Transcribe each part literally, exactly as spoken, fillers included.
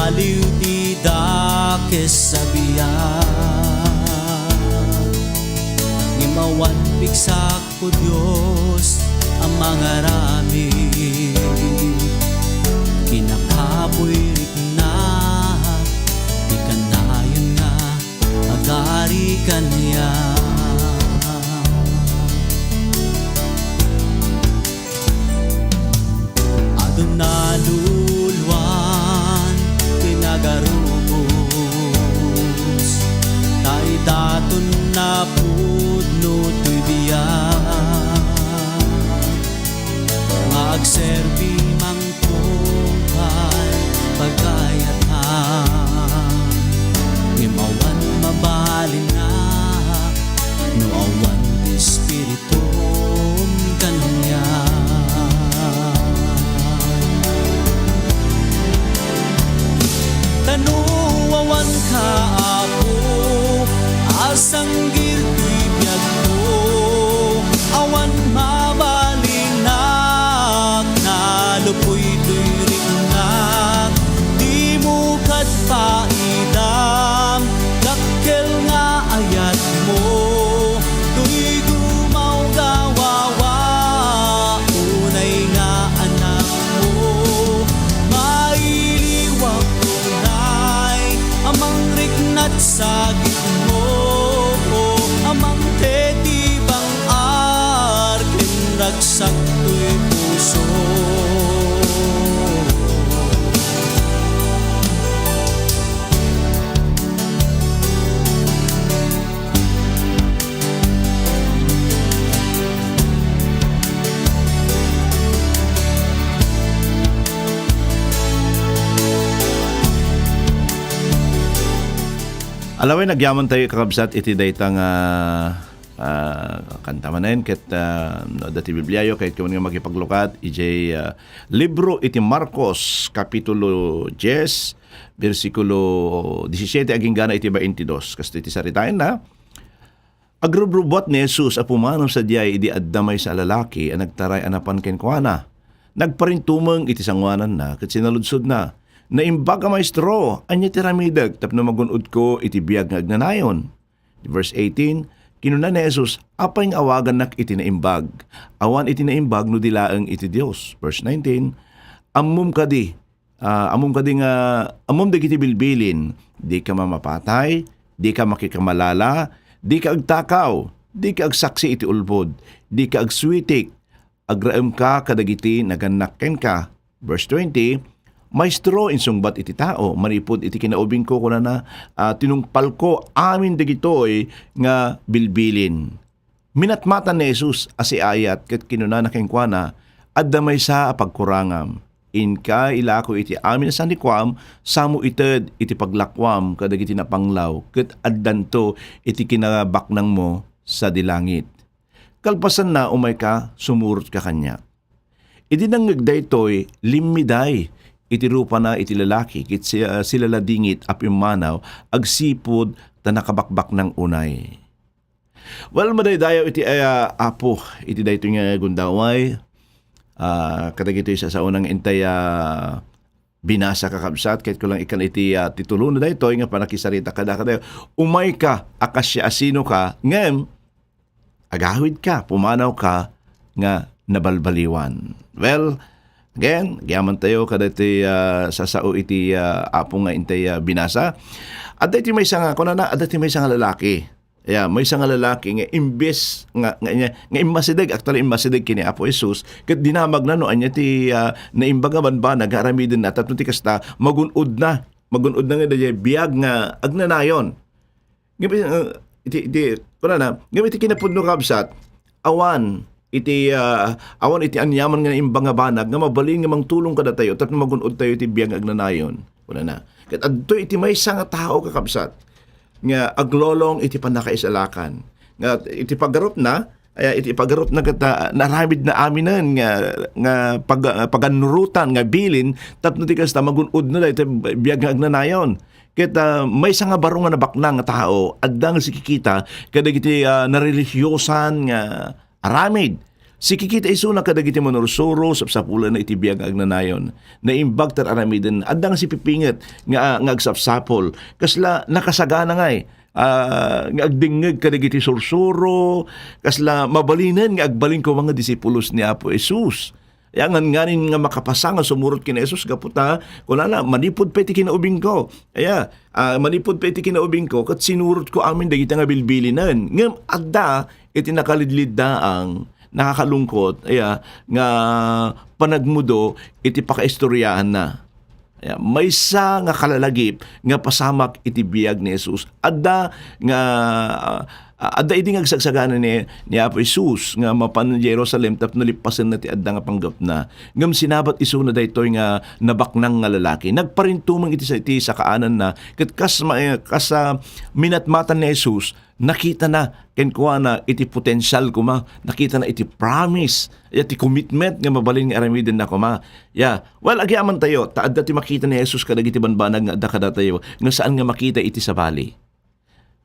Aliw ti dakes a biag, ngem awan pigsak, O Dios a mangaramid. Kinakabuy rikna ti kanayon nga agari kaniak. Adun naluluan ti nagarubos, ta idatun napudno toy biag nga agserbi mangtungpal pagayatan, ngem awan mabalinnak no awan ti Espiritu. Tum kaniak. Ta no awanka, Apo, a sanggir ti biagko, awan mabalinnak, nalupoy toy riknak, dimo kad paidam, dakkel nga ayatmo, toy gumawgawawa, unay nga anakmo, mailiwak unay a mangriknat sa gitmo, a mangteti bang-ar ken ragsak toy puso. Alaway, nagyaman tayo, kakabsat, iti dayta nga, ah, kanta manen, ket, ah, no adda ti Bibliayo, kayatko man nga makipaglukat, idiay, ah, libro iti Marcos, Kapitulo dies, bersikulo disisiete agingga na iti baintidos. Kastoy ti saritaenna. Agrubrubbuat ni Jesus a pumanaw sadiay idi adda maysa a lalaki a nagtaray a napan kenkuana. Nagparintumeng iti sangoananna ket sinaludsodna, "Naimbag a Maestro, ania ti aramidek tapno magun-odko iti biag nga agnanayon?" Verse eighteen, kinuna ni Jesus, "Apay nga awagannak iti naimbag? Awan iti naimbag no di laeng iti Dios." Verse nineteen, "Ammom kadi, ah, ammom kadi nga, ammom dagiti bilbilin, dika mamapatay, dika makikamalala, dika agtakaw, dika agsaksi iti ulbod, dika agsuitik, agraemka kadagiti nagannak kenka." Verse twenty, "Maestro," insungbat iti tao, "manipud iti kinaubingko," kunana, "ah, tinungpalko amin dagitoy nga bilbilin." Minatmatan ni Jesus a siayat ket kinunana kenkuana, "Adda maysa a pagkurangam. Inka ilako iti amin a sanikuam, samo ited iti paglakuam kadagiti napanglaw, ket addanto iti kinabaknangmo sadi langit." Kalpasanna, umayka, sumurotka kaniak. Idi nangngeg daytoy, limmiday iti rupana iti lalaki, ket si-, silaladingit a pimmanaw agsipud ta nakabakbaknang unay. Well, madaydayaw iti, ah, Apo, iti daytoy nga gundaway. Ah, kadagitoy sasaonang intay, ah, binasa, kakabsat, kayatko lang ikkan iti, ah, titulo na daytoy nga pannakisarita kada, kada, "Umayka, a kasiasinoka, ngem agawidka, pumanawka nga nabalbaliwan." Well, again, agyamantayo kadaytoy, ah, sasao iti, ah, Apo nga intay, ah, binasa. Adda iti maysa nga, kunana, adda iti maysa nga lalaki. Ya, maysa nga lalaki nga imbes nga, nga, nga, nga immasideg, actually immasideg ken ni Apo Jesus, ket dinamagna no ania ti, ah, naimbag a bambanag nga aramidenna, tapno ti kasta, magun-odna, magun-odna nga daydiay biag nga agnanayon. Ngem, ah, iti, iti, kunana, ngem iti kinapudno, kabsat, awan iti, ah, awan iti aniaman nga naimbag nga banag nga mabalin nga mangtulong kadatayo tapno magun-odtayo iti biag nga agnanayon. Kunana, ket adtoy iti maysa nga tao, kakabsat, nga aglolong iti pannakaisalakan. Nga iti paggarupna, ay, iti paggarupna ket, ah, naaramidna aminen nga, nga pag-, ah, pagannurotan nga bilin tapno ti kasta magun-odna daytoy biag nga agnanayon. Ket, ah, maysa nga baro nga nabaknang nga tao, adda nga sikikita kadagiti, ah, narelihiyosan nga aramid. Sikikita isuna kadagiti manursuro, sapsapulna iti biag nga agnanayon. Naimbag ta aramiden, adda nga sipipinget nga, nga agsapsapul. Kasla nakasagana ngay, ah, nga agdengngeg kadagiti sursuro, kasla mabalinen nga agbalin koma nga disipulos ni Apo Jesus. Ya, ngan-nganin nga makapasa nga sumurot ken ni Jesus gapu ta, kunana, "Manipud pay ti kinaubingko." Aya, ah, "Manipud pay ti kinaubingko, ket sinurotko amin dagiti nga bilbilinen." Ngem adda iti nakalidliddaang, nakakalungkot, aya, nga panagmudo iti pakaistoryaanna. Ya, maysa nga kalalagip nga pasamak iti biag ni Jesus. Adda nga, ah, adda idi nga agsagsagana ni, ni Apo Jesus nga mapan Jerusalem tapno lippasenna ti adda nga panggepna. Ngem sinabat isuna daytoy nga nabaknang nga lalaki. Nagparintumeng iti sa-, iti sakaananna ket kas ma-, kas, ah, minatmatan ni Jesus, nakitana kenkuana iti potensial koma, nakitana iti promise, ya ti commitment nga mabalin nga aramidenna koma. Ya, well, agyamantayo, ta adda ti makita ni Jesus kadagiti banbanag nga adda kadatayo, nga saan nga makita iti sabali.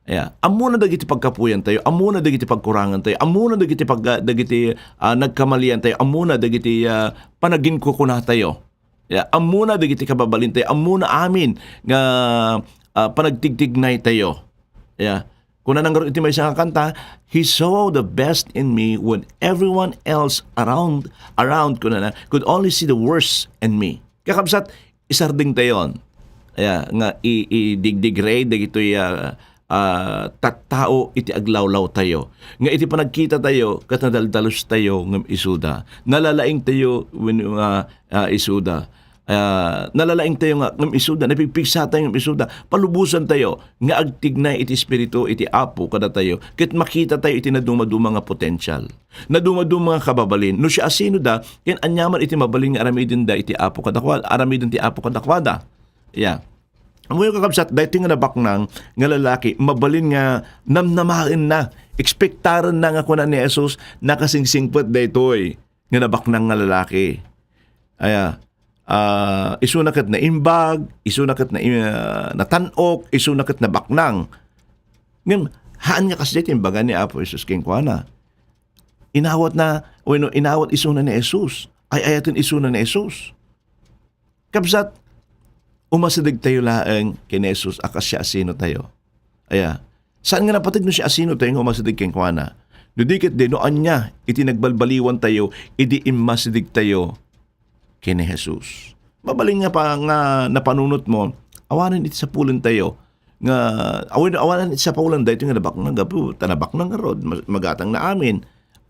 Ya, ammona dagiti pagkapuyantayo, ammona dagiti pagkurangantayo, ammona dagiti pag-, dagiti, ah, nagkamaliantayo, ammona dagiti, ah, panaginkukunatayo. Ya, ammona dagiti kababalintayo, ammona amin nga, ah, panagtigtignaytayo. Ya. Kuna ngarud iti maysa nga kanta, "He saw the best in me when everyone else around, around," kunana, "could only see the worst in me." Kakabsat, isardengtayon. Ya, nga i-, i-degrade dagitoy, ah, ah, tattao iti aglawlawtayo. Nga iti panagkitatayo, ket nadaldalustayo ngem isuda. Nalalaingtayo wenno, ah, ah, isuda. Ah, nalalaingtayo nga ngem isuda, napigpigsatayo ngem isuda. Palubosantayo nga agtignay iti Espiritu iti Apo kadatayo, ket makitatayo iti nadumaduma nga potensial. Nadumaduma nga kababalin. No siasinoda, ken aniaman iti mabalin nga aramidenda iti Apo kadakua-, aramiden ti Apo kadakuada. Ya. Ammoyo, kakabsat, daytoy nga nabaknang nga lalaki, mabalin nga namnamaenna, ekspektarenna nga kuna ni Jesus, nakasingsingpet daytoy nga nabaknang nga lalaki. Aya, ah, isuna ket naimbag, isuna ket nai-, ah, natan-ok, isuna ket nabaknang. Ngem, haan nga kasdiay ti imbaga ni Apo Jesus kenkuana. Inawatna, wenno inawat isuna ni Jesus. Ay-ayaten isuna ni Jesus. Kabsat, umasidegtayo laeng ken ni Jesus a kas siasinotayo. Aya, saan nga napateg no siasinotayo nga umasideg kenkuana. No di ketdi, no ania iti nagbalbaliwantayo idi immasidegtayo ken ni Jesus. Mabalin nga pa, nga napanunotmo, awanen iti sapulentayo nga, awan, awanen iti sapulen daytoy nga nabaknang gapu ta nabaknang ngarud, ma-, magatangna amin.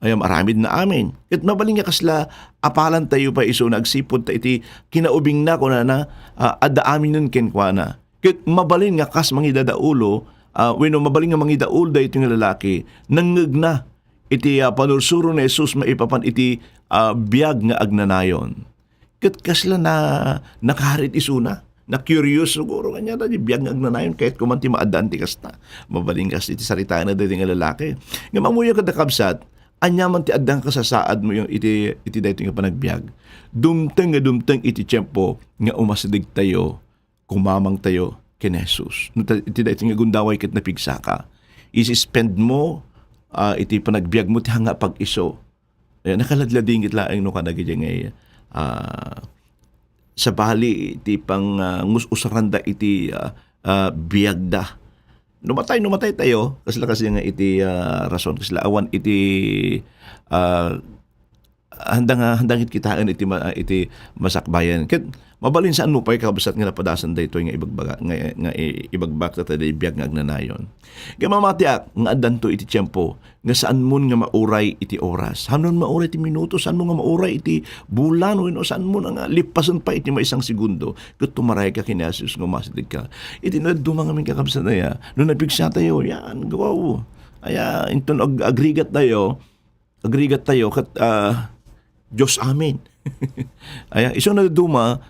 Aya, aramidna amin. Ket mabalin nga kasla apalantayo pay isuna agsipud ta iti kinaubingna, kunana, ah, adda aminen kenkuana. Ket mabalin nga kas mangidadaulo, ah, wenno mabalin nga mangidaulo daytoy nga lalaki, nangngegna iti, ah, panursuro ni Jesus maipapan iti, ah, biag nga agnanayon. Ket kasla na, nakarit isuna. Na-curious siguro kaniada ti biag nga agnanayon, kayat koma ti maaddaan ti kasta. Mabalin kas iti saritaenna daytoy nga lalaki. Ngem ammoyo, kakabsat, ania man ti adda nga kasasaadmo iti, iti daytoy nga panagbiag. Dumteng nga dumteng iti tiempo nga umasidegtayo, kumamangtayo ken ni Jesus. No ta-, iti daytoy nga gundaway ket napigsaka. Isi-spend mo, ah, iti panagbiagmo ti hanga pag-iso. Eh, nakaladladingit laeng no kadagiti ngay, ah, sabali ti pang, ah, ngus-usaranda iti, ah, ah, biagda. No matay, no mataytayo, kasla kasi nga iti, ah, rason, kasla awan iti, ah, handang, handang it kitaen iti ma-, iti masakbayan. Ket mabalin saan mo pay, kakabsat, nga napadasan daytoy nga ibagbaga, nga, nga i-, ibagbag ta daytoy biag nga agnanayon. Ket mamatiak nga addanto iti tiempo nga saanmon nga mauray iti oras. Saanmon mauray iti minuto, saanmon nga mauray iti bulan, wenno saanmon nga lippasen pay iti maysa nga segundo. Ket tumarayka ken ni Jesus nga umasidegka. Iti nadduma ngamin, kakabsat, aya, no napigsatayo, yan, go. Aya, inton ag-, agrigattayo, agrigattayo ket, ah, Dios amin. Aya, isu nadduma,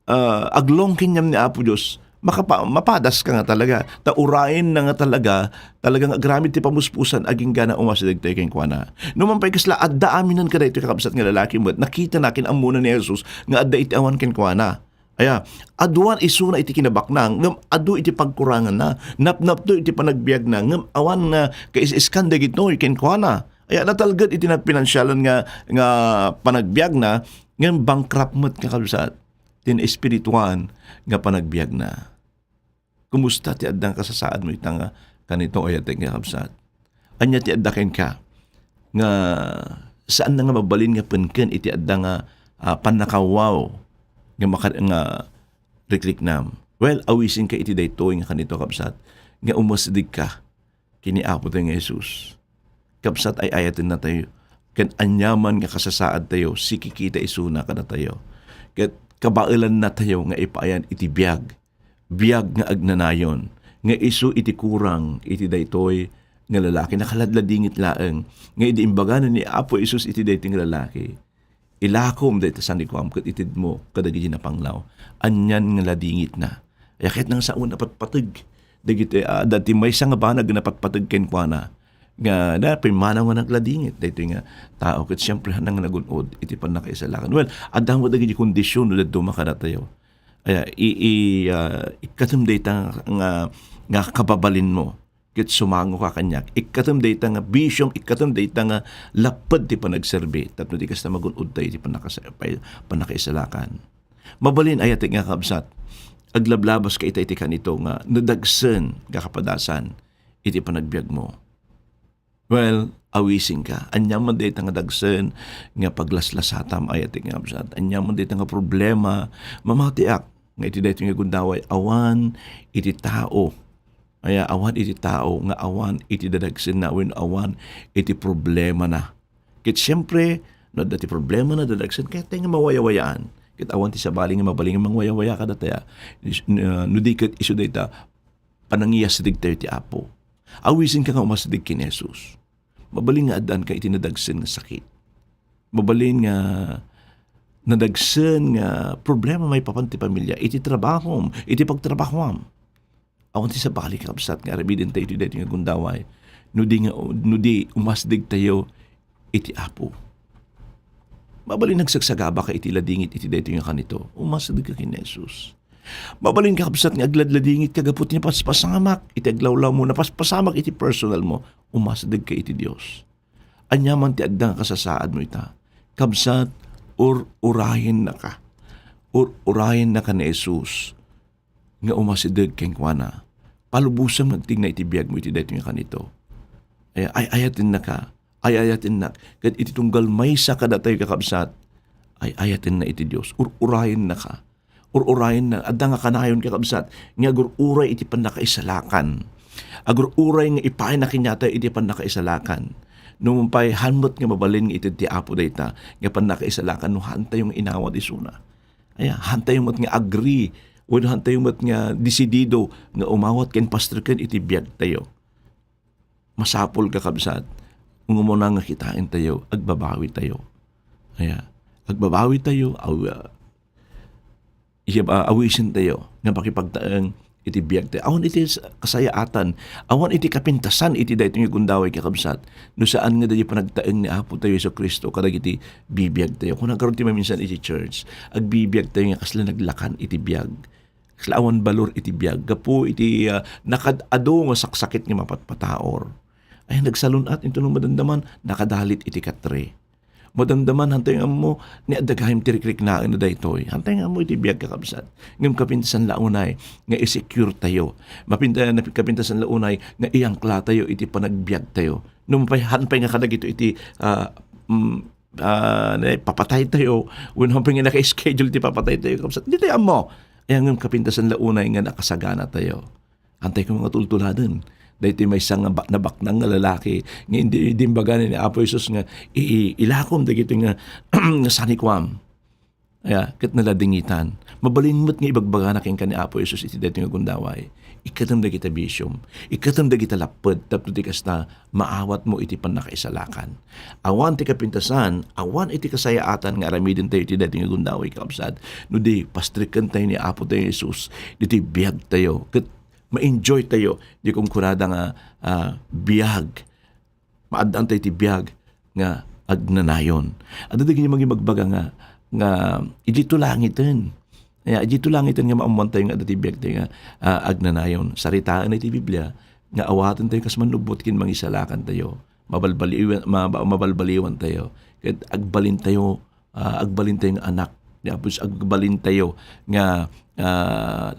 ah, aglong kenkuana ni Apo Dios, makapa-, mapadaska nga talaga. Ta urayenna nga talaga, talaga nga agraman ti pamuspusan agingga na umasidegtayo kenkuana. No man pay kasla, adda aminen kadaytoy, kakabsat, nga lalaki met, nakitana ken ammona ni Jesus nga adda iti awan kenkuana. Aya, aduan isuna iti kinabaknang, ngem adu iti pagkuranganna. Napnapto iti panagbiagna, ngem awan nga kais-iskan dagitoy kenkuana. Aya natalged iti nagpinansialan nga, nga panagbiagna, ngem bankrupt met, kakabsat, ti espirituan nga panagbiagna. Kumusta ti adda nga kasasaadmo ita nga kanito, ayatek nga kabsat? Ania ti adda kenka nga saan na nga mabalin nga penken iti adda nga, ah, pannakawaw nga maka-, nga rikriknam? Well, awisenka iti daytoy nga kanito, kabsat, nga umasdegka ken ni Apotayo nga Jesus. Kabsat, ay-ayatennatayo ken aniaman nga kasasaadtayo, sikikita isuna kadatayo. Ket kabaelannatayo nga ipaayan iti biag, biag nga agnanayon, nga isu iti kurang iti daytoy nga lalaki. Nakaladladingit laeng nga idi imbagana ni Apo Jesus iti daytoy nga lalaki, "Ilakom dayta sanikuam ket itedmo kadagiti napanglaw." Anian nga ladingitna. Aya ket nang sao napatpateg dagiti, ah, dati maysa nga banag nga napatpateg kenkuana nga na pimmanaw nga nagladingit daytoy nga tao ket siempre, haan nga nagun-od iti pannakaisalakan. Well, adda met dagiti kondisyon no dadduma kadatayo. Aya, i, i, ah, ikkatem dayta nga, nga kababalinmo ket sumangoka kaniak. Ikkatem dayta nga bisiom, ikkatem dayta nga lapped ti panagserbi tapno di kasta magun-odtayo iti pannakasa-, pay-, pannakaisalakan. Mabalin, ayatek nga kabsat, aglablabaska ita iti kanito nga nadagsen nga kapadasan iti panagbiagmo. Well, awisenka. Aniaman dayta nga dagsen nga paglaslasatam, ayatek nga kabsat. Aniaman dayta nga problema, mamatiak nga iti daytoy nga gundaway, awan iti tao. Aya, awan iti tao nga awan iti dadagsenna wenno awan iti problemana. Ket siempre, no adda ti problemana, dadagsen, kayatay nga mawayawayaan. Ket awan ti sabali nga mabalin nga mangwayawaya kadatayo. Is-, no, no di ket isu dayta, panangiyasidegtayo ti Apo. Awisenka nga umasdeg ken Jesus. Mabalin nga addaanka iti nadagsen nga sakit. Mabalin nga nadagsen nga problema maipapan ti pamilya, iti trabahom, iti pagtrabahoam. Awan ti sabali, kakabsat, nga aramidentayo iti daytoy nga gundaway. No di nga, no di umasdegtayo iti Apo. Mabalin nagsagsagabaka iti ladingit iti daytoy nga kanito. Umasdegka ken Jesus. Mabalin, kakabsat, nga agladladingitka gapu ti napaspasamak iti aglawlawmo, napaspasamak iti personal mo. Umasdegka iti Dios. Aniaman ti adda nga kasasaadmo ita, kabsat, ur-urayennaka. Ur-urayennaka ni Jesus nga umasideg kenkuana. Palubosem nga agtigna iti biagmo iti daytoy nga kanito. Ay, ay-ayatennaka, ay-ayatennak. Ket iti tunggal maysa kadatayo, kakabsat, ay-ayatenna iti Dios. Ur-urayennaka. Ur-urayenna. Adda nga kanayon, kakabsat, nga agur-uray iti pannakaisalakan. Agur-uray nga ipayna kaniatayo iti pannakaisalakan. No pay, haan met nga mabalin nga ited ti Apo dayta nga pannakaisalakan no haantayo nga inawat isuna. Aya, haantayo met nga agree, wenno haantayo met nga desidido nga umawat ken pastreken iti biagtayo. Masapul, kakabsat, nga umuna nga kitaentayo, agbabawitayo. Aya, agbabawitayo, aw-, ah, iya, ah, awisentayo nga makipagtaeng iti biagtayo. Awan iti s-, kasayaatan, awan iti kapintasan iti daytoy nga gundaway, kakabsat. No saan nga daytoy panagtaeng ni Apotayo Jesu-Cristo kadagiti bibiagtayo. Kuna ngarud ti maminsan iti church, agbibiagtayo nga kasla naglakan iti biag. Kasla awan balor iti biag. Gapu iti, ah, nakad-adu nga saksakit nga mapatpataor. Ay, nagsalun-at, intono madamdaman, nakadalit iti katre. Madamdaman, haantayo nga ammo, ni adda gayam ti rikriknaen a daytoy. Haantayo nga ammo iti biag, kakabsat. Ngem kapintasan la unay nga i-secure tayo. Mapinta-, napi-, kapintasan la unay nga iangkla tayo iti panagbiag tayo. No pay, haan pay nga kadagito iti, ah, mm, ah, ne, papatay tayo, wenno haan pay nga naka-schedule ti papatay tayo, kabsat. Di tayo ammo. Ay, ngem kapintasan la unay nga nakasagana tayo. Haantay ko nga tultuladen. Daytoy maysa nga ba-, nabaknang nga lalaki nga indi, indi imbagana ni Apo Jesus nga i-, i-, ilakom dagitoy nga, nga sanikuam. Aya, ket naladingitan. Mabalin met nga ibagbagana kenka ni Apo Jesus iti daytoy nga gundaway. Ikkatem dagita bisiom. Ikkatem dagita lapped tapno ti kasta maawatmo iti pannakaisalakan. Awan ti kapintasan, awan iti kasayaatan nga aramidentayo iti daytoy nga gundaway, kakabsat, no di pastrikentayo ni Apotayo Jesus ditoy biagtayo. Ket ma-enjoy tayo, di kunkunada nga, ah, biag. Maaddaantayo iti biag nga agnanayon. Adda dagiti mangibagbaga nga, nga idiay langiten. Aya, idiay langiten nga maammoantayo nga adda ti biagtayo nga, ah, agnanayon. Saritaen iti Biblia nga awatentayo kas mannubbot ken mangisalakantayo. mabalbaliwan, ma-, mabalbaliwantayo. Ket agbalintayo, ah, agbalintayo nga anak ni Apo Dios, agbalintayo nga, ah,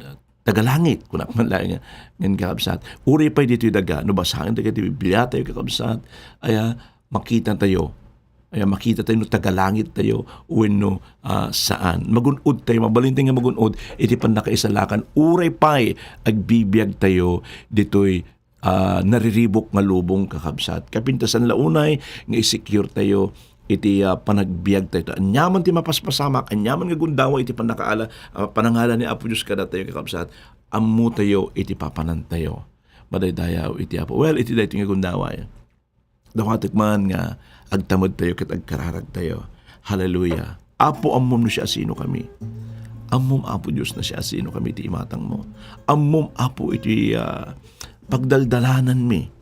tagalangit, kunak man laeng nga, ngan kakabsat. Uray pay ditoy daga, no basaen dagiti Bibliatayo, kakabsat, aya, makitatayo. Aya, makitatayo no tagalangit tayo wenno, ah, saan. Magun-od tayo, mabalintayo nga magun-od iti pannakaisalakan. Uray pay agbibiag tayo ditoy ah, nariribuk nga lubong, kakabsat. Kapintasan la unay nga i-secure tayo iti, ah, panagbiag tayo. Ta aniaman ti mapaspasamak, aniaman nga gundaway iti pannakaala-, ah, panangala ni Apo Dios kadatayo, kakabsat, ammo tayo iti papanan tayo. Madaydayaw iti Apo. Well, iti daytoy nga gundaway, dawatek man nga agtamedtayo ket agkararagtayo. Hallelujah. Apo, ammom no siasino kami. Ammom, Apo Dios, no siasino kami iti imatangmo. Ammom, Apo, iti, ah, pagdaldalananmi.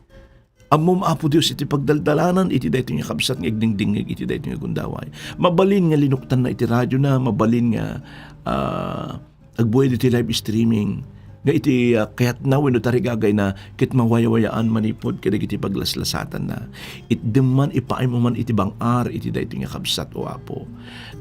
Ammom, Apo Dios, iti pagdaldalanan iti daytoy nga kabsat nga agdingdingngeg iti daytoy nga gundaway. Mabalin nga linuktanna iti radio na, mabalin nga, ah, agbuya iti live streaming, nga iti, ah, kayatna wenno tarigagayna ket mawaywayaan manipud kadagiti paglaslasatanna. Itdem man, ipaaymo man iti bang-ar iti daytoy nga kabsat, O Apo.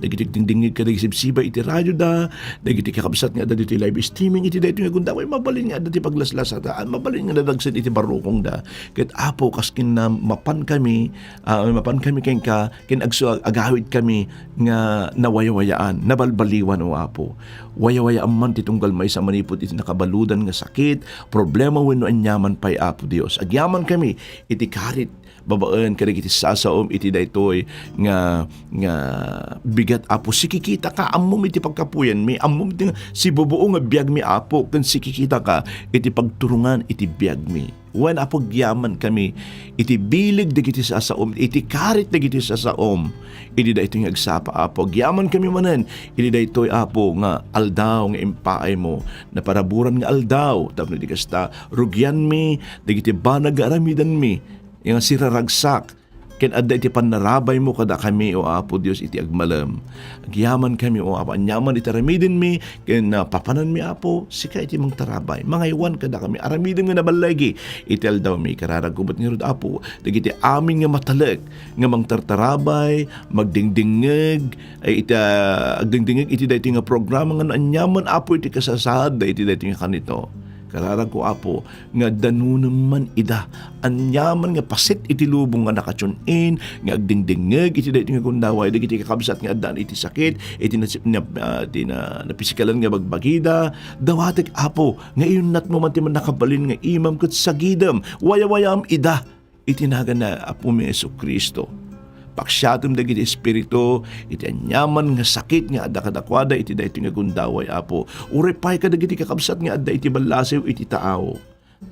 Dagiti agdingdingngeg kadagiti sibsibay iti radioda, dagiti kakabsat nga adda ditoy live streaming iti daytoy nga gundaway, mabalin nga adda ti paglaslasada, mabalin nga nadagsen iti barukongda. Ket, Apo, kas ken na mapan kami, ah, mapan kami kenka, ken agsu-, agawid kami nga nawaywayaan, nabalbaliwan, O Apo. Wayawayaan man ti tunggal maysa manipud iti nakabaludan nga sakit, problema, wenno aniaman pay, Apo Dios. Agyaman kami iti karit babaen kadagiti sasaom iti daytoy nga, nga bigat, Apo. Sikikitaka, ammom iti pagkapuyanmi, ammom iti sibubuo nga biagmi, Apo, ken sikikitaka iti pagturongan iti biagmi. Wen, Apo, agyaman kami iti bileg dagiti sasaom, iti karit dagiti sasaom. Idi daytoy nga agsapa, Apo, agyaman kami manen iti daytoy, Apo, nga aldaw nga impaaymo. Naparaburan nga aldaw, tapno di kasta, rugianmi dagiti banag nga aramidenmi, nga siraragsak, ken adda iti pannarabaymo kadakami, O Apo Dios, iti agmalem. Agyaman kami, O Apo, aniaman iti aramidenmi, ken, ah, papananmi, Apo, sika iti mangtarabay. Mangaywan kadakami, aramidem nga naballigi iti aldawmi. Kararagko met ngarud, Apo, dagiti amin nga matalek nga mangtartarabay, magdingdingngeg, ay iti, ah, agdingdingngeg iti daytoy nga programa nga aniaman, Apo, iti kasasaadda iti daytoy nga kanito. Kararagko, Apo, nga danunem man ida. Aniaman nga paset iti lubong nga naka-tune in, nga agdingdingngeg iti daytoy nga gundaway, dagiti kakabsat nga addaan iti sakit, iti nas-, na, ah, iti na, napisikalan nga bagbagida. Dawatek, Apo, nga iyunnatmo man ti mannakabalin nga imam ket sagidem. Wayawayaam ida. Iti nagan ni Apomi Jesu-Cristo. Paksiatem dagiti espiritu iti aniaman nga sakit nga adda kadakuada iti daytoy nga gundaway, Apo. Uray pay kadagiti kakabsat nga adda iti ballasiw iti taaw.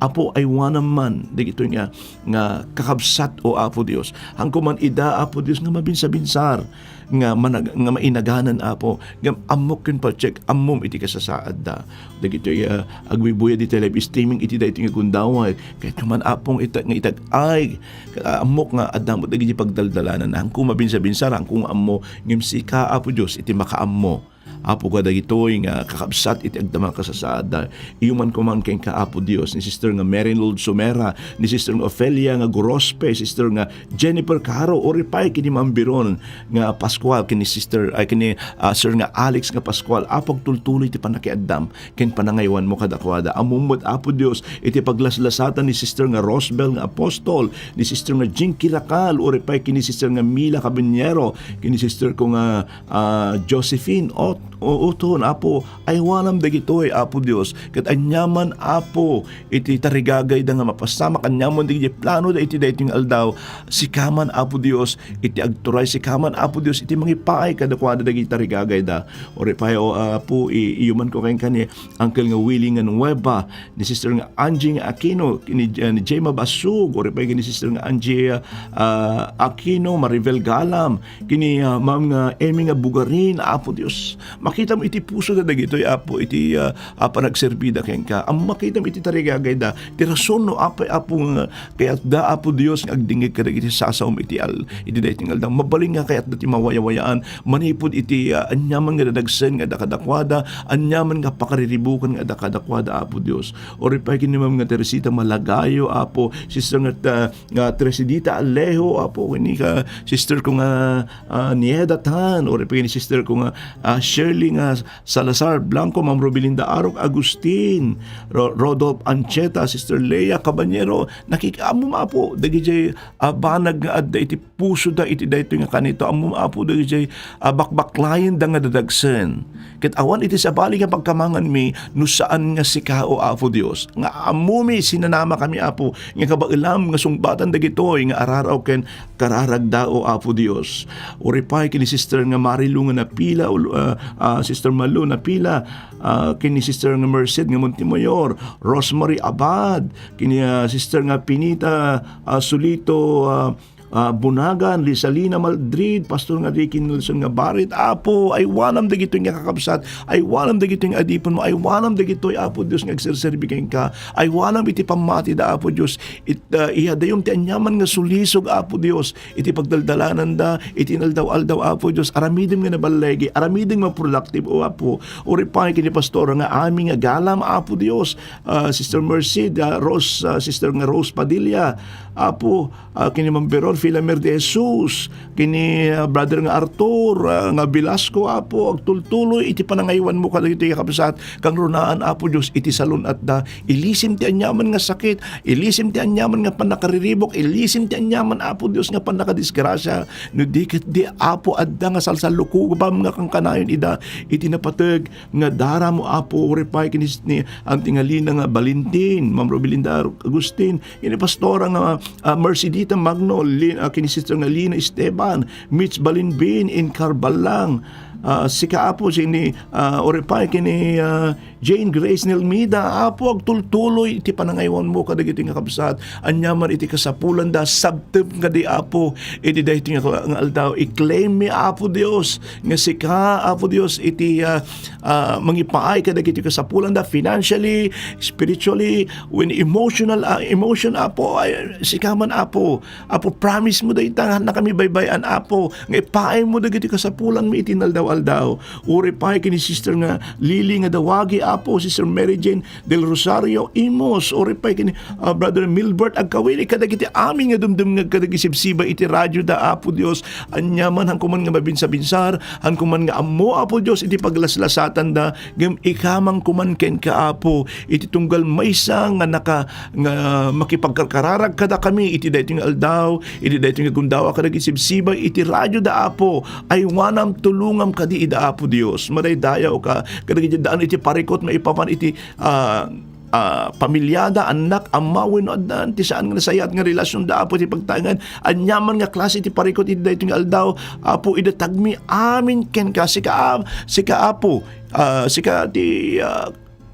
Apo, aywanam man dagitoy nga, nga kakabsat, O Apo Dios. Hanko man ida, Apo Dios, nga mabinsabinsar, nga manag-, nga mainaganan, Apo, nga ammok ken patse, ammom iti kasasaadda. Dagitoy, ah, agbuybuya ditoy live streaming iti daytoy nga gundaway. Kayatko man, Apong, ita-, nga itag-ay, ah, ammok nga adda met dagiti pagdaldalanan. Hanko mabinsabinsar, hanko nga ammo, ngem sika, Apo Dios, iti makaammo. Apo, kadagitoy nga kakabsat iti agdama kasasaadda. Iyumanko man kenka, Apo Dios, ni Sister nga Mary Lord Sumera, ni Sister nga Ofelia nga Gorospe, Sister nga Jennifer Caro, uray pay ken ni Ma'am Biron nga Pascual, ken ni Sister, ay, ken ni, ah, Sir nga Alex nga Pascual. Apo, agtultuloy ti pannakiaddam ken panangaywanmo kadakuada. Ammom met, Apo Dios, iti paglaslasatan ni Sister nga Rosbel nga Apostol, ni Sister nga Jinky Racal, uray pay ken ni Sister nga Mila Caballero, ken ni Sister ko nga, ah, Josephine Ot-, O-, Uton, Apo, aywanam dagitoy, Apo Dios, ket aniaman, Apo, iti tarigagayda nga mapasamak, aniaman dagiti planoda iti daytoy nga aldaw, sika man, Apo Dios, iti agturay, sika man, Apo Dios, iti mangipaay kadakuada dagiti tarigagayda. Uray pay, O Apo, i-, iyumanko kenka ni Uncle nga Willie nga Nueva, ni Sister nga Angie nga Aquino, ni, ni Gemma Basug, uray pay ni Sister nga Angie, ah, Aquino, Maribel Galam, ken ni, ah, Ma'am nga Emmy nga Bugarin, Apo Dios, Makitam iti pusoda dagitoy, Apo, iti, ah, ah, panagserbida kenka. Am-, makitam iti tarigagayda. Ti rason no apay, Apo, nga kayatda, Apo Dios, nga agdingngeg kadagiti sasaom iti al-, iti daytoy nga aldaw. Mabalin nga kayatda ti mawayawayaan manipud iti, ah, aniaman nga dadagsen nga adda kadakuada, aniaman nga pakariribukan nga adda kadakuada, Apo Dios. Uripay ken ni Ma'am nga Teresita Malagayo, Apo, Sister nga, ah, nga Teresidita Alejo, Apo, ken ni ka, sister ko nga, ah, Nieda Tan, uripay ken ni sister ko nga, ah, Shirley nga Salazar Blanco, Ma'am Robelinda Arok Agustin, Ro-, Rodolph Ancheta, Sister Lea Caballero, nakik-, ammom, Apo, dagiti, ah, banag nga adda iti pusoda iti daytoy nga kanito. Ammom, Apo, dagiti, ah, bakbaklayenda nga dadagsen. Ket awan iti sabali nga pagkamanganmi no saan nga sika, O Apo Dios. Nga ammomi, sinanama kami, Apo, nga kabaelam nga sungbatan dagitoy nga araraw ken kararagda, O Apo Dios. Uripay ken ni Sister nga Marilu nga napila, ul-, ah, ah, Sister Malu napila, ah, ken ni Sister nga Merced nga Montemayor, Rosemary Abad, ken ni, ah, Sister nga Pinita, ah, Sulito, ah, ah, Bunagan, Lisalina Madrid, Pastor nga Ricky Nelson nga Barit. Apo, aywanam dagitoy nga kakabsat, aywanam dagitoy nga adipenmo, aywanam dagitoy, Apo Dios, nga agserserbi kenka, aywanam iti pammatida, Apo Dios, it, ah, iyadayom ti aniaman nga sulisog, Apo Dios, iti pagdaldalananda, iti inaldaw-aldaw, Apo Dios, aramidem nga naballegi, aramidem nga productive, O Apo. Uripay ken ni Pastora nga amin nga galam, Apo Dios, ah, Sister Mercy, ah, Rose, ah, Sister nga Rose Padilla, Apo, ah, ken ni Ma'am Veron Filamer de Jesus, ken ni, ah, Brother nga Arthur, ah, nga Velasco, Apo, agtultuloy iti panangaywanmo kadagiti kakabsat, kangrunaan, Apo Dios, iti salun-atda. Ilisim ti aniaman nga sakit, ilisim ti aniaman nga pannakariribuk, ilisim ti aniaman, Apo Dios, nga pannakadisgrasia. No di ket di, Apo, adda nga salsalukubam nga kankanayon ida iti napateg nga daramo, Apo, uripay ken ni, ni Auntie nga Lina nga Valentin, Ma'am Robelinda Agustin, ken ni Pastora nga, ah, Mercedita Magno, Lin-, ah, ken ni Sister nga Lina Esteban, Mitch Balinbin, Incar Ballang, ah, sika, Apo, sini, ah, uripay ken ni, ah, Jane Grace Nelmida, Apo, agtultuloy iti panangaywanmo kadagiti nga kabsat, aniaman iti kasapulanda, sabtem kadi, Apo, iti daytoy nga, nga aldaw. I-claim mi, Apo Dios, nga sika, Apo Dios, iti, ah, ah, mangipaay kadagiti kasapulanda financially, spiritually, when emotional, ah, emotion, Apo, ay, sika man, Apo. Apo, promise mo dayta nga adda kami baybay-an, Apo, nga ipaaymo dagiti kasapulanmi iti inaldaw-aldaw. Uripay ken ni Sister nga Lily nga Dawagi, Apo, Sister Mary Jane Del Rosario Imos, uripay ken ni, ah, Brother Milbert Agkawili, kadagiti amin nga dumdumngeg kadagiti sibsibay iti radioda, Apo Dios. Aniaman, hanko man nga mabinsabinsar, hanko man nga ammo, Apo Dios, iti paglaslasatanda, ngem ikaman koma kenka, Apo, iti tunggal maysa nga naka-, nga makipagkarkararag kadakami iti daytoy nga aldaw, iti daytoy nga gundawak kadagiti sibsibay iti radioda, Apo. Aywanam, tulongam kadi ida, Apo Dios. Madaydayawka kadagiti addaan iti parikut maipapan iti, ah, ah, pamiliada, annak, amma, wenno addan ti saan nga nasayaat nga relasionda, Apo, iti pagtaengan. Aniaman nga klase ti parikut iti daytoy nga aldaw, Apo, idatagmi amin kenka. Sika, sika, Apo, ah, sika ti, ah,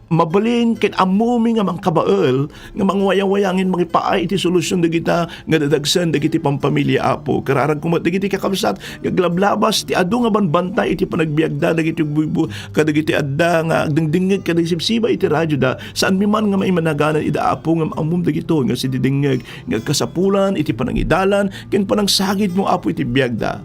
mabalin ken ammomi nga mangkabael nga mangwayawaya ngem mangipaay iti solusion dagita nga dadagsen dagiti pampamilia, Apo. Kararagko met dagiti kakabsat nga aglablabas ti adu nga banbantay iti panagbiagda dagiti buybu-, kadagiti adda nga agdengdengngeg kadagiti sibsibay iti radioda. Saanmi man nga maimanaganan ida, Apo, ngem ammom dagitoy nga sididengngeg nga agkasapulan iti panangidalan ken panangsagidmo, Apo, iti biagda.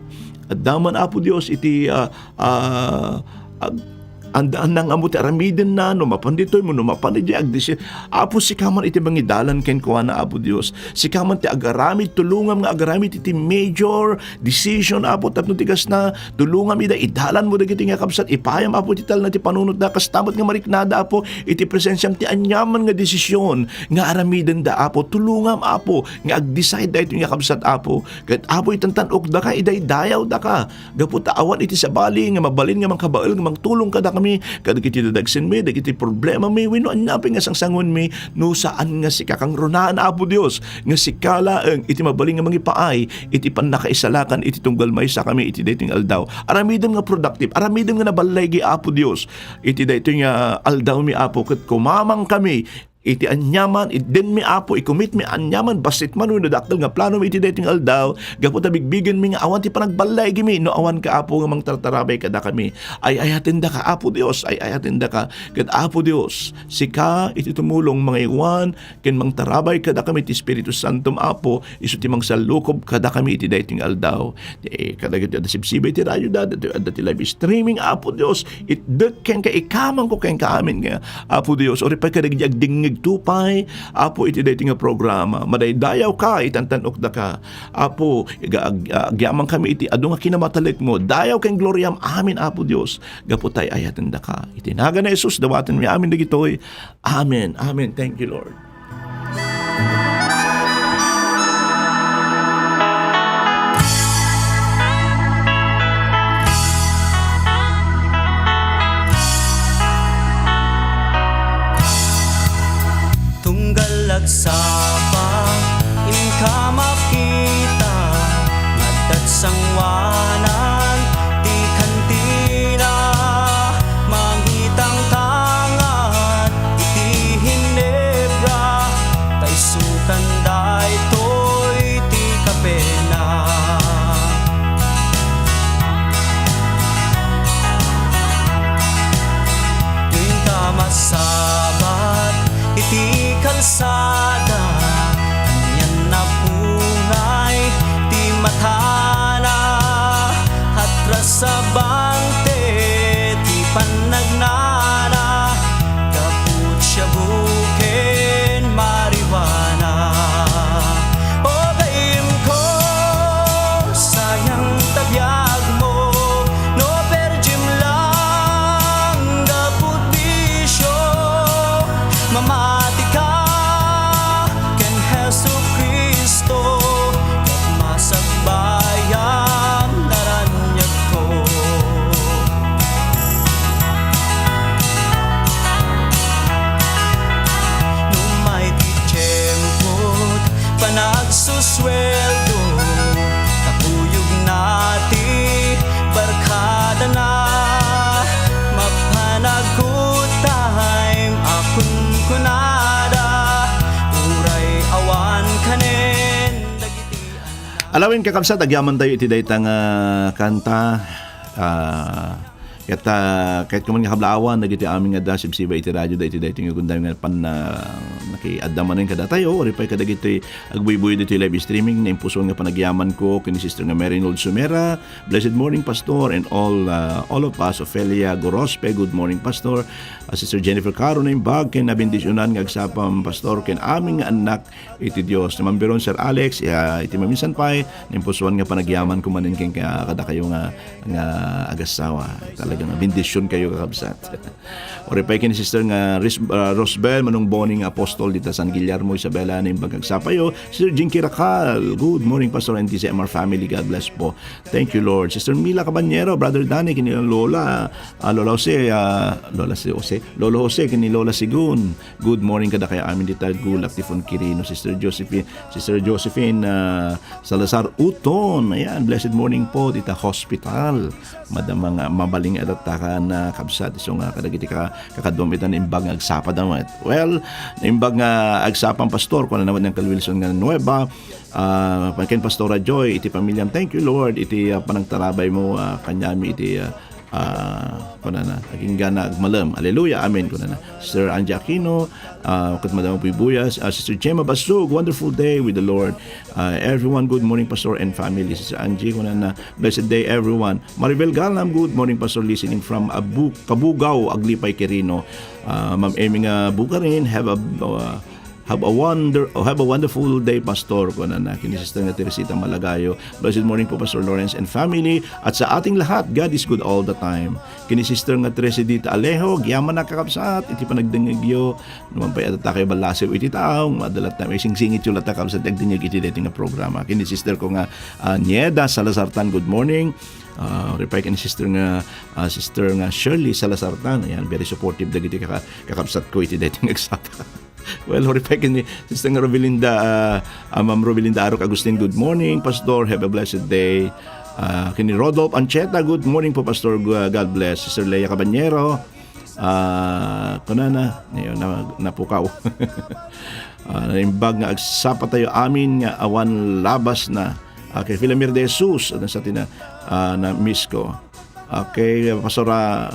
Adda man, Apo Dios, iti, ah, ah, ag-, anda-, andang ammo ti aramidenna, no mapan ditoy, no mapan idiay, agdisi-, Apo, sika man iti mangidalan kenkuana, Apo Dios. Sika man ti agaramid, tulongam nga agaramid iti major decision, Apo, tapno ti kasna, tulongam ida, idalanmo dagiti nga kabsat, ipayam, Apo, ti talna ti panunotda, kasta met nga mariknada, Apo, iti presensiam ti aniaman nga desisyon nga aramidenda, Apo. Tulongam, Apo, nga ag-decide daytoy nga kabsat, Apo. Ket, Apo, itantan-okdaka, idaydayawdaka. Gapu ta awan iti sabali nga mabalin nga mangkabael nga mangtulong kadakami, kadagiti dadagsenmi, dagiti problemami, wenno ania pay nga sangsanguenmi, no saan nga sika. Kangrunaan, Apo Dios, nga sika laeng iti mabalin nga mangipaay iti pannakaisalakan iti tunggal maysakami iti daytoy nga aldaw. Aramidem nga productive, aramidem nga naballigi, Apo Dios, iti daytoy nga aldawmi, Apo, ket kumamangkami iti aniaman, itdenmi, Apo, i-commit-mi aniaman, bassit man wenno dakkel nga planomi iti daytoy nga aldaw, gapu ta bigbigenmi nga awan ti panagballaigmi, no awan ka, Apo, nga mangtartarabay kadakami. Ay-ayatendaka, Apo Dios, ay-ayatendaka. Ket, Apo Dios, sika iti tumulong, mangaywan, ken mangtarabay kadakami ti Espiritu Santom, Apo, isu ti mangsallukob kadakami iti daytoy nga aldaw. Ti kadagiti adda sibsibay ti radioda, dagiti adda ti live streaming, Apo Dios, itdek kenka, ikamangko kenka amin nga, Apo Dios, uripay kadagiti agdengngeg to pay, Apo, iti daytoy nga programa. Madaydayawka, itantan-okdaka. Apo, iga-, ag-, agyamankami iti adu nga kinamatalekmo. Dayaw ken gloriam amin, Apo Dios, gapu ta ay-ayatendaka. Iti nagan ni Jesus, dawatenmi amin dagitoy. Amen. Amen. Thank you, Lord. Tunggal agsapa, inka makita, nga adda't sangoanan ti kantina, mangitangtangan iti Ginebra, ta isukan daytoy ti kapena. Inka masabat iti kalsada, anian a bungay ti matana, atras a bante ti pannagnana, gapu't shabu ken marijuana. O gayyemko, sayang ta biagmo, no perdim lang gapu't bisio, mamatika ken Jesu-Cristo, ket masakbayam naraniagko. Numay ti tiempo't panagsusueldo, kakuyogna ti barkadana, mapan a good time a kunkunada, uray awan kanen dagiti Alawen, kakabsat, agyamantayo iti dayta nga kanta. Ah, ket, ah, ket kuman nga kablaawan dagiti amin nga adda sibsibay iti radio da iti daytoy nga gundayng nga pan-, ah, nakiadda manen kadatayo, uripay kadagiti agbuybuy ditoy live streaming, naimpuson nga panagyamanko ken ni Sister nga Mary Nold Sumera. Blessed morning, Pastor, and all, ah, all of us. Ofelia Gorospe, good morning, Pastor. Ah, Sister Jennifer Caro, naimbag ken nabendisionan nga agsapam, Pastor, ken amin nga annak iti Dios. Ni Mambiron, Sir Alex, ya, iti maminsan pay, naimpusuan nga panagyaman kumanen ken ka-, kadakayo nga, nga agassawa. Talaga nga bendision kayo, kakabsat. Uripay ken ni Sister nga Ris-, ah, Rosbel Manong Boning Apostol dita San Guillermo, Isabela, naimbag agsapayo. Sister Jinky Racal, good morning, Pastor and T C M R family. God bless po. Thank you, Lord. Sister Mila Cabanyero, Brother Danny, ken ni Lola, ah, Lola Jose, ah, Lola si Jose, Lolo Jose, ken ni Lola Sigun. Good morning kadakayo amin dita Gulak ti Fon Quirino, Sister Josephine, Sister Josephine, ah, Salazar Uton. Ayan, blessed morning po dita hospital. Madama nga mabalin nga adattakan, ah, kabsat. Isu nga kadagiti ka-, kakaduam ita naimbag nga agsapa da met. Well, naimbag nga agsapam, Pastor, kuna naman ni Uncle Wilson nga Nueva, ah, ken Pastora Joy, iti pamiliam. Thank you, Lord, iti, ah, panagtarabay mo, ah, kaniami iti, ah, ah, kunana, agingga na agmalem. Alleluia, amen, kunana. Sir Angie Aquino, ah, ket Madam Buybuya, ah, Sister Gemma Basug, wonderful day with the Lord. Ah, everyone, good morning, Pastor and family. Sister Angie, kunana, blessed day, everyone. Maribel Galam, good morning, Pastor, listening from Abu-, Cabugao, Aglipay, Quirino. Ah, Ma'am Amy nga Bugarin, have a, uh, have a wonder-, oh, have a wonderful day, Pastor, kunana. Ken ni Sister nga Teresita Malagayo, blessed morning po, Pastor Lawrence and family. At sa ating lahat, God is good all the time. Ken ni Sister nga Teresidita Alejo, agyaman a, kakabsat, iti panagdengngegyo. Numan pay adatta kayo ballasiw iti tao, madala ta, masingsingityo latta, kabsat, agdengngeg iti daytoy nga programa. Ken ni Sister ko nga, ah, Nieda Salazartan, good morning. Ah, uripay ken ni Sister nga, ah, Sister nga Shirley Salazartan. Ayan, very supportive dagiti kaka-, kakabsat ko iti daytoy nga agsapa. Well, uripay ken ni Sister nga Robelinda, ah, ah, Ma'am Robelinda Arok Agustin, good morning, Pastor. Have a blessed day. Ah, ken ni Rodolph Ancheta, good morning po, Pastor. Gu-, God bless. Sister Leia Cabanyero, Ah, kunana, ngayon na, napukaw. Ah, naimbag nga agsapa tayo amin nga awan labas na. Okay, Filamir de Jesus, ano sa tina, ah, na miss ko. Okay, Pastora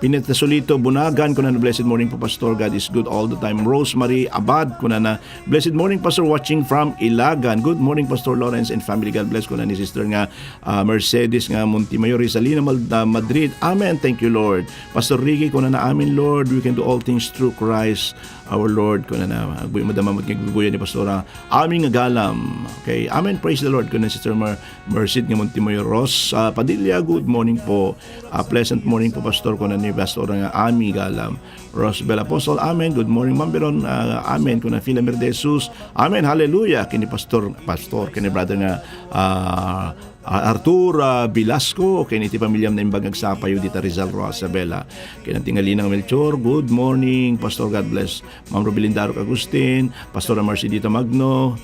Pineta Solito Bunagan, kunana, "Blessed morning po, Pastor. God is good all the time." Rosemary Abad, kunana, "Blessed morning, Pastor. Watching from Ilagan." Good morning, Pastor Lawrence and family. God bless, kunana ni Sister nga, ah, Mercedes nga Montemayor, Rizalina Mal-, ah, Madrid. Amen. Thank you, Lord. Pastor Ricky, kunana, "Amen, Lord. We can do all things through Christ our Lord." Kunana, agbuy madama met nga guguyod ni Pastora. Amin nga galam. Okay. Amen. Praise the Lord, kunana Sister Mer-, Merced nga Montemayor. Ros, ah, Padilla, good morning po. Ah, pleasant morning po, Pastor, kuna ni Pastor nga Ami Galam. Rosbel Apostol, amen. Good morning, Ma'am Veron. Ah, amen. Kuna Filamir de Jesus. Amen. Hallelujah. Kini Pastor, Pastor, kini brother nga, ah, ah, Arthur, ah, Velasco, kini ti pamilyam naimbag nga agsapayo dita Rizal, Roa Isabela. Kina tingalina nga Melchor, good morning, Pastor. God bless. Ma'am Robelinda Arok Agustin, Pastora Marcelita Magno,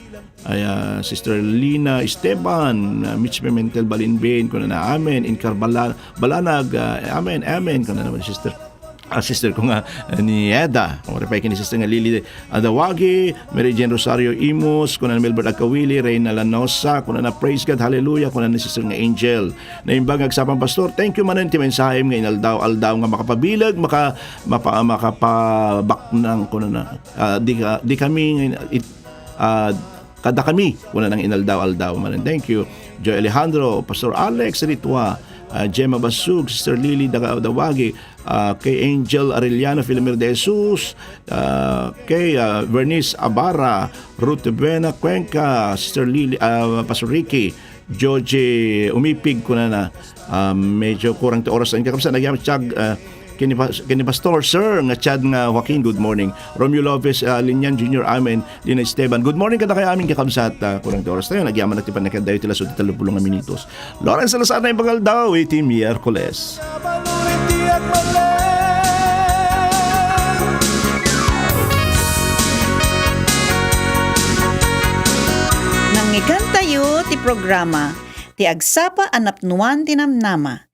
ay, ah, Sister Lina Esteban, ah, Mitch Pimentel Balinbin, kunana, amen. Incar Bala-, Balanag, ah, amen, amen, kunana naman, Sister. Ah, sister ko nga, ah, ni Eda. O, repay kini Sister nga Lily Adawagi, Mary Jane Rosario Imus, kunana Melbert Agkawili, Reyna Lanosa, kunana, "Praise God, hallelujah," kunana ni Sister nga Angel. Naimbag nga agsapam, Pastor, thank you manen ti mensahem nga inaldaw-aldaw nga makapabileg, maka-, mapa-, makapabaknang, kunana, ah, di ka, di kami, it-, ah, kada kami, kuna nang inaldaw-aldaw manen. Thank you. Joy Alejandro, Pastor Alex Ritua, ah, Gemma Basug, Sister Lily Daga-, Dawagi, ah, kay Angel Arellano, Filamir de Jesus, ah, kay, ah, Vernice Abara, Ruth Buena Cuenca, Sister Lily, ah, Pastor Ricky, Georgie Umipig, kunana, ah, medyo kurang ti oras. Ang kakabsat, nagyaman, Chad, ah, kini, pas-, kini Pastor, Sir, nga Chad nga Joaquin, good morning. Romeo Lopez, ah, Linian Junior, amen. Lina Esteban, good morning, kada kayo amin kakabsat, ah, kurang ti oras tayo. Nagyaman na ti panakadayo ti laso ti talupulong nga minutos. Lawrence Salazar na yung pangaldaw, iti Miyerkules. Nangngegatayo ti programa, ti agsapa a napnuan ti namnama.